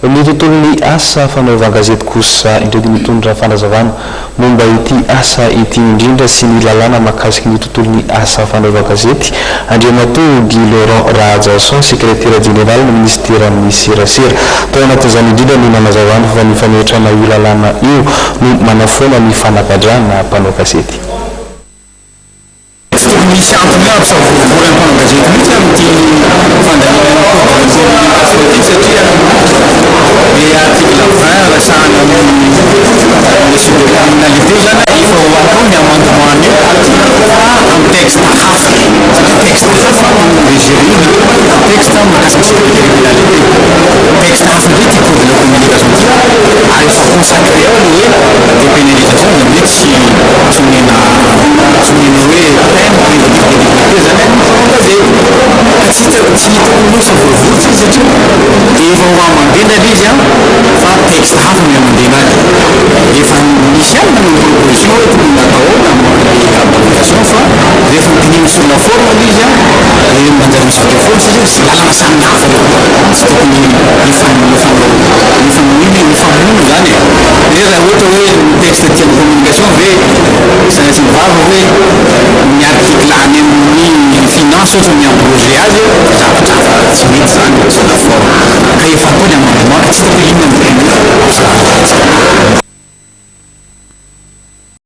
Ny tontolon'ny asa fanaovan-gazety kosa indray dia mitondra fanazavana momba ity asa ity indrindra sy ny lalàna mahakasiky ny tontolon'ny asa fanaovan-gazety, Andriamatoa Guy Laurent Rahajason, sekretera jeneralin'ny minisiteran'ny serasera. Tao anatin'izany indrindra no nanazavany fa ny fametrahana io lalàna io no manafoana ny fanagadrana mpanao gazety. Tsy tokony hisy antony hoe hampisavorovoro ny mpanao gazety mihitsy amin'ity fandaniana ny code de communication ity satria le article 20 resahana amin'ny issue de criminalité zany efa ho atao ny amendement an'io fa amin'ny texte hafa, satria texte hafa no régir io, texte mahakasika issue de criminalité, texte hafa indray ity code de la communication ity ary efa consacré ao le hoe dépénalisation, izany hoe tsy tsy omena tsy omena hoe peine privative de liberté zany ny mpanao gazety, ka tsy hita tsy hitako loatra voavonjy izy satria dia efa ho amandena ilay izy an, fa texte hafa no amandena azy, efa nisy ihany nanao proposition hoe tokony natao ahoana ilay abrogation, fa rehefa nodinihina sur la forme ilay izy an, dia manjary misy avy eo foana satria misy lalana samy hafa ireo, tsy tokony hifanao hifanohina hifamono izany e, dia raha ohatra hoe ny texte tian'ny communication ve sanatria ny vava hoe ny article any amin'ny finance ohatra mi-abroger azy.